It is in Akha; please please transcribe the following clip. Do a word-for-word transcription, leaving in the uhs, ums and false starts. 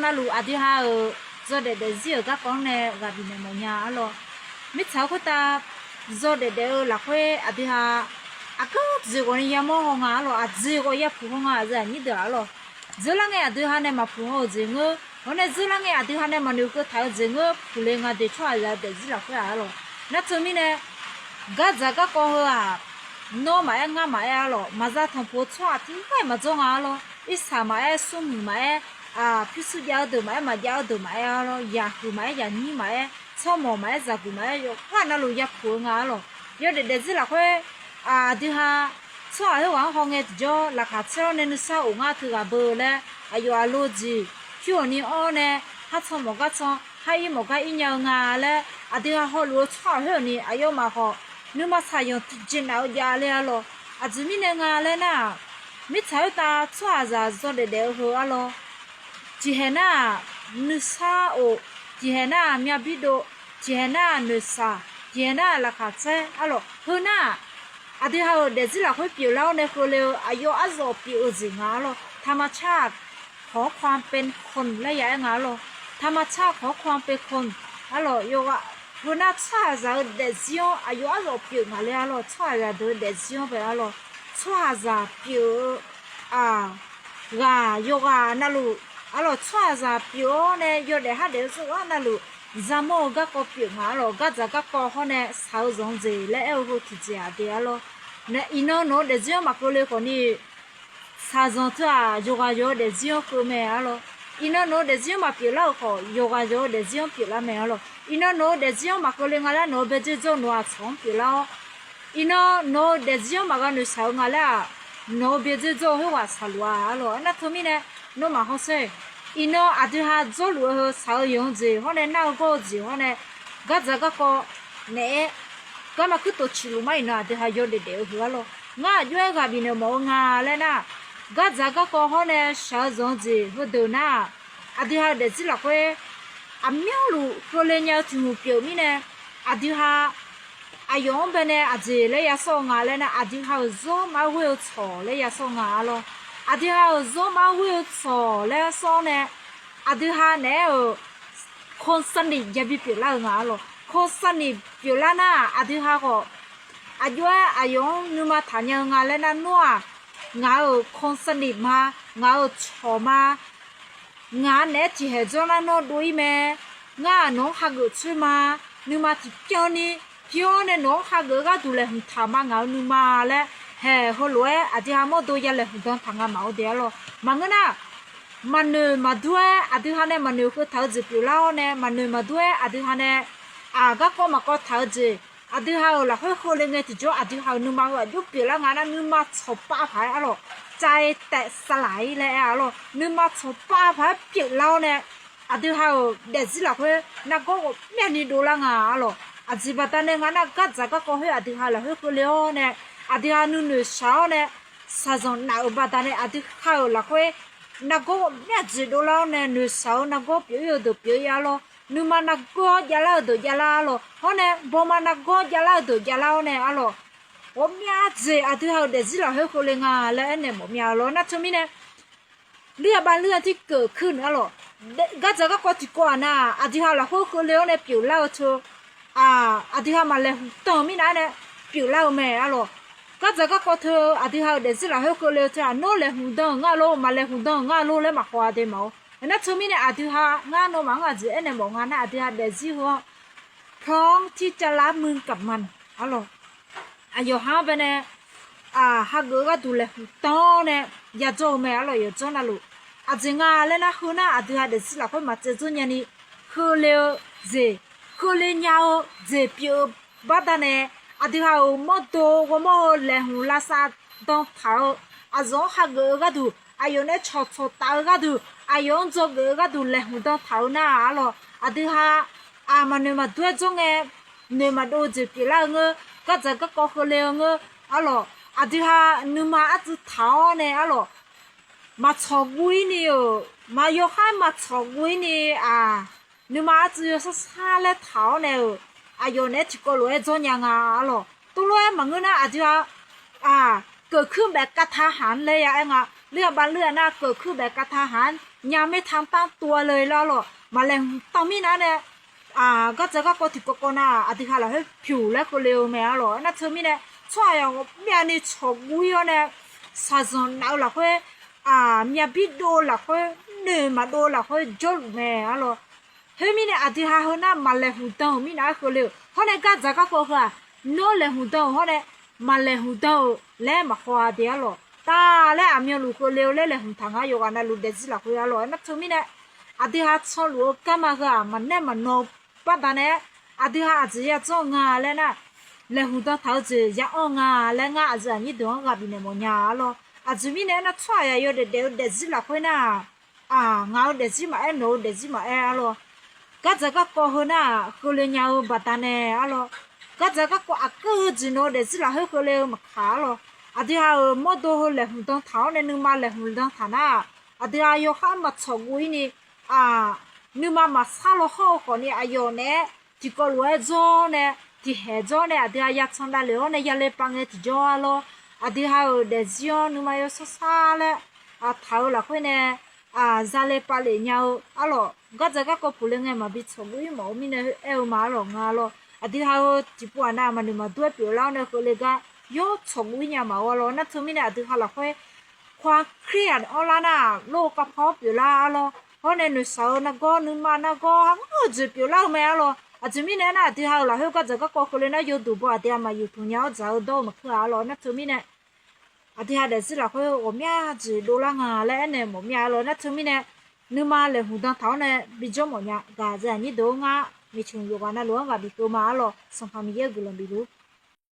Navluf aqdui ha-euq yawdaef daefzir-euq garkawv-anr nae ghaq bifnaeq mawfnya arlawr. Mirtsaq-eu khoertav yawdaef daef-eu lafkhoer aqdui ha aqgeu jeq ghawqni yamawr haw nga arlawr, aqjeq ghawq yapuq haw nga, aqyuif aqnyir deuq arlawr. Dzeur lar ngae aqdui ha nae maqpuq haw-eu jeq ngeur, hawr nae dzeur lar ngae aqdui ha nae maqnoeq keuv taq-eu jeq ngeur puq le nga deuq tsawrhaqzaq-eu daefzir lafkhoer-aq arlawr. Nar teumirnae gardzaq garkawv heu-aq, nawr maqaer ngar maqaer arlawr, maqza tanqpuq-eu tsawrhaq tiqghaq maqdzawr nga arlawr. Irsaq maqaer, smrmuiq maqaer, pyurshuir jav-eu deuq maqaer, maqjav-eu deuq maqaer arlawr, yaqhuiq maqaer, yaqnyir maqaer, tsawrmawq maqaer, zaqguq maqaer, yawqghaq navluf yapuq-eu nga arlawr. Yawdaef daefzir lafkhoer aqdui ha tsawrhaq khoerghaq-anr hawngae tiqjawr laqkhaq tsaer-awr nae nuisar of ngar teughaq beu laer, aqyawf aqlo jeq pyur-awq ni anr-awr nae, har tsan mawq gar tsan, har ir mawq gar ir nya-eu nga laer, aqdui ha hawluf-eu tsawrhaq khoer-awq ni aqyawfmaf khawf nuima saqyanq tiqjeq naf-eu jav le arlawr. Aqjeq mirnae nga laer nar-aq, mirtsaq khoertav tsawrhaqzaq yawdaef daef-eu heu arlawr. Tiqhaeq nar-aq nuisar of, tiqhaeq nar-aq myavbir dov, tiqhaeq nar-aq noeqshaq, tiqhaeq nar-aq laqkhaq tsaer arlawr. Heu nar-aq, aqdui ha-euq daefzir lafkhoer pyeuflar-awr nae keuvle-eu aqyawf arzawf pyeuf-eu jeq nga arlawr. ธรรมชาติของความเป็นคน laer ya aer nga arlawr. ธรรมชาติของความเป็นคน arlawr, yawqghaq heu nar tsawrhaqzaq-eu daefzir-anr aqyawf arzawf pyeuf ngaq le arlawr. Tsawrhaqzaq deuq-eu daefzir-anr bae arlawr, tsawrhaqzaq pyeuf-eu ghaq yawqghaq navluf arlawr, tsawrhaqzaq pyeuf-awr nae yawdaef hardaef-eu tsawrhaq navluf, yamawr-eu garkawv pyeuf nga arlawr. Gardzaq garkawv hawr nae shaq-eu zanq-eu jeq laer aer-eu heu tiqjeq-aq de arlawr. Iqnan nawq-eu daefzir-anr maqkeuvle khawf ni, shaqzanq teu-aq yawqghaq yawq-eu daefzir-anr keuv mae arlawr. Iqnan nawq-eu daefzir-anr maqpyeuflar-euq khawf, yawqghaq yawq-eu daefzir-anr pyeuflar mae arlawr. Iqnan nawq-eu daefzir-anr maqkeuvle nga laer nawq-eu byaerdzer dzawr-eu nawq-aq tsawq-anr pyeuflar-awr, iqnan nawq-eu daefzir-anr maqghaq noeqshaq-eu nga laer-aq, nawq-eu byaerdzer dzawr-eu khoerghaq shaqluf-a arlawr. Aernar teumirnae nawmaf hawsher, iqnan aqdui ha dzawrluf-eu heu shaq-eu yanq-eu jeq hawr nae nar-eu gawr-eu jeq hawr nae, gardzaq garkawv naeq-aer garma kuirtof ciqluf mar iqnan aqdui ha yawdaef daef-eu heu arlawr. Ngar aqjox-aer ghaq bifnaeq mawf-eu nga laer nar, gardzaq garkawv hawr nae shaq-eu zanq-eu jeq heudeuq nar-aq, aqdui ha-euq daefzir lafkhoer aqmyanluf keuvle nya-eu tiq hmq pyeuf mirnae, aqdui ha aqyawf-anr bae nae aqjeq laer yasawr-eu nga laer nar, aqdui ha-euq zawr maqghoer-eu tsawq laer yasawr nga arlawr. Aqdui ha-euq zawr maqghoer-eu tsawq laer sawr nae, aqdui ha naeq-aer-euq คนสนิท yabi pyeuflar-eu nga arlawr. คนสนิท pyeuflar nar-aq, aqdui ha khawf aqjox-aer aqyawf-anr nuima taqnya-eu nga laer nar, nawr-aq ngaq-euq คนสนิท ma, ngaq-euq cawq ma, ngaq-anr naeq-aer tiqhaeq dzawr nar nawr dov-ir mae, ngar-aq nawq-anr hageuf coer ma, nuima tiqpyanr ni, pi-awr nae nawq-anr hageuf-eu gharduq laeqhmq taq ma, ngaq-euq nuima laer haeq heulof-aer aqdui ha mawrdo ya laeqhmq dan taq nga maq-eu de arlawr. Maqngeur nar, maqnoeq maqdur-aer aqdui ha nae maqnoeq keuv taq-eu jeq pyeuflar-awr nae, maqnoeq maqdur-aer aqdui ha nae aq garkawv maqkawv taq-eu jeq, aqdui ha-euq lafkhoer keuvle ngae tiqjawr aqdui ha-euq nuima heu aqjox pyeuflar nga nar, nuima tsawqpav paq-aer arlawr, ใจแตกสลาย laer aer arlawr, nuima tsawqpav paq-aer pyeuflar-awr nae, aqdui ha-euq daefzir lafkhoer nargawr ghawqmyani dovlar nga arlawr. Aqjeq baqdanae nga nar, gardzaq garkawv khoer aqdui ha lafkhoer keuvle-awr nae, aqdui ha nuinoeq shaq-awr nae, shaqzanq naf-euq baqdanae aqdui ha-euq lafkhoer nargawr ghawqmya jeq dovlar-awr nae, noeqshaq-eu nargawr pyeuf-ir-eu deuq pyeuf-ir arlawr, nuima nargawr javlar-eu deuq javlar arlawr, hawr nae bawma nargawr javlar-eu deuq javlar-awr nae arlawr, ghawqmya jeq aqdui ha-euq daefzir lafkhoer keuvle nga laer aernaeq mawf mya arlawr. Nar teumirnae เรื่องบางเรื่องที่เกิดขึ้น arlawr, gardzaq garkawv tiqkawv-aq nar, aqdui ha lafkhoer keuvle-awr nae pyeuflar-eu teu, aqdui ha maqlaeqhmq dan-eu mirnav-aer nae pyeuflar-eu mae arlawr. Gardzaq garkawv teu aqdui ha-euq daefzir lafkhoer keuvle-eu teu-aq, nawr laeqhmq dan-euq ngar lor, maqlaeqhmq dan-euq ngar lor laer maqhaw-a de maq-awr. Nar teumirnae aqdui ha ngar nawmaf-anr aqjeq aernaeq mawf nga nar, aqdui ha daefzir heu-anr พร้อมที่จะรับมือกับมัน arlawr, aqyawf ha-anr baenae hageuf-eu gharduq laeqhmq dan-awr nae yadzawr-eu mae arlawr. Yawqdzawr navluf aqjeq nga laer nar, heu nar aqdui ha daefzir lafkhoer maqtsaev dzeur nyani keuvle-eu jeq, keuvle nya-eu jeq pyeuf-eu baqdanae, aqdui ha-euq mawrdo ghawrmawr-eu laeqhmq lavsav dan taq-eu, aqzawq-anr hageuf-eu gharduq, aqyawf nae cawqcawq taf-eu gharduq, aqyawf-anr dzawgeuf-eu gharduq laeqhmq dan taq-eu nar arlawr, aqdui ha maqnoeq maqdur-aer dzawr ngae, noeq maqdov-eu jeq pyeuflar-eu ngeur, gardzaq garkawv keuvle-eu ngeur arlawr, aqdui ha nuima artsuiv taq-awr nae arlawr, maqtsawq guv-ir ni-euq, maqyawkhav maqtsawq guv-ir ni-aq, nuima artsuiv yawsar sar laer taq-awr nae-euq, aqyawf naeq-aer tiqkawv lof-aer dzawr nya nga arlawr. Tuvlof-aer maqngeur nar aqdui ha เกิดขึ้นแบบกะทันหัน laer ya aer nga. เรื่องบางเรื่อง nar เกิดขึ้นแบบกะทันหัน nya maertaq tanr tov-a le lar lawq. Maqlaeqhmq tanr mirnav nae, gardzaq garkawv tiqkawv kawv nar aqdui ha lafkhoer pyuq laer keuvle-eu mae arlawq. Aernar teumirnae tsawrhaq yawqghaq myavni tsawqguv-ir-awr nae, shaqzanq naf-eu lafkhoer, myavbir dov-eu lafkhoer, noeq maqdov-eu lafkhoer jawrluf mae arlawq. Khoermirnae aqdui ha heu nar maqlaeqhmq dan-euq mirnav-aer keuvle-euq hawr nae, gardzaq garkawv heu-aq, nawr laeqhmq dan-euq hawr nae, maqlaeqhmq dan-euq laer maqkhawv-a de arlawq. Taf laer aqmyanluf keuvle-eu laer laeqhmq taq ngar yawqghaq navluf daefzir lafkhoer arlawq. Aernar teumirnae aqdui ha canluf-eu garma heu-aq, maqnaeq maqnaw-eu baqdanae, aqdui ha aqjeq yadzanr nga laer nar, laeqhmq dan taq-eu jeq ya-anr nga laer ngar aqyuif aqnyir deuq-anr ghaq bifnaeq mawf nya arlawq. Aqjeq mirnae aernar, tsawrhaq yawdaef daef-eu daefzir lafkhoer nar-aq, ngaq-eu daefzir maqaer, nawq-eu daefzir maqaer arlawq. Gardzaq garkawv heu nar-aq, keuvle nya-eu baqdanae arlawq. Gardzaq garkawv aqkeuv-eu jeq nawq-eu daefzir lafkhoer keuvle-eu maqkaq arlawq. Aqdui ha-euq mawrdo heu laeqhmq dan taq-awr nae, nuima laeqhmq dan taq nar-aq, aqdui ha yawkhav maqtsawqguv-ir ni, nuima maqsar law hawr-eu khawfni aqyawf naeq-aer tiqkawv lof-aer dzawr nae, tiqhaeq dzawr nae, aqdui ha yacan davlef-awr nae yale pav ngae tiqjawr arlawr. Aqdui ha-euq daefzir-anr nuima yawsar sar laer taq-eu lafkhoer nae, zale pavlef nya-eu arlawq. Gardzaq garkawv puqle ngae maqbi tsawqguv-ir mawf-eu mirnae aer-eu ma arlawq nga arlawq. Aqdui ha-eu tiqpov aqnav maqnoeq maqdur-aer pyeuflar-awr nae keuvle gar yawr tsawqguv-ir nya maqawr arlawq. Nar teumirnae aqdui ha lafkhoer khawf-a Kalizaq anrlar nar-aq, lor-eu kavpar-awr pyeuflar arlawq. Hawr nae noeqshaq-eu nargawr, nuima nargawr, hawr-eu jeq pyeuflar-eu mae arlawq. Aqjeq mirnae aernar, aqdui ha-euq lafkhoer gardzaq garkawv keuvle nar, yawduq baw aqdui ha maqyuf tuq nya-awr dzaq-eu dawr-eu maqkeuv-a arlawq. Nar teumirnae aqdui ha daefzir lafkhoer ghawqmya jeq dovlar nga laer aernaeq mawf mir-a arlawq. Nar teumirnae nuima laeqhmq dan taq-awr nae bijawr mawf nya gaq, aqyuif aqnyir deuq-or, ngar miqcmq yawqghaq navluf-anr ghaq bif keuv ma arlawq. Sanqpaq Miqyaer guiqlanq bifluf-ur.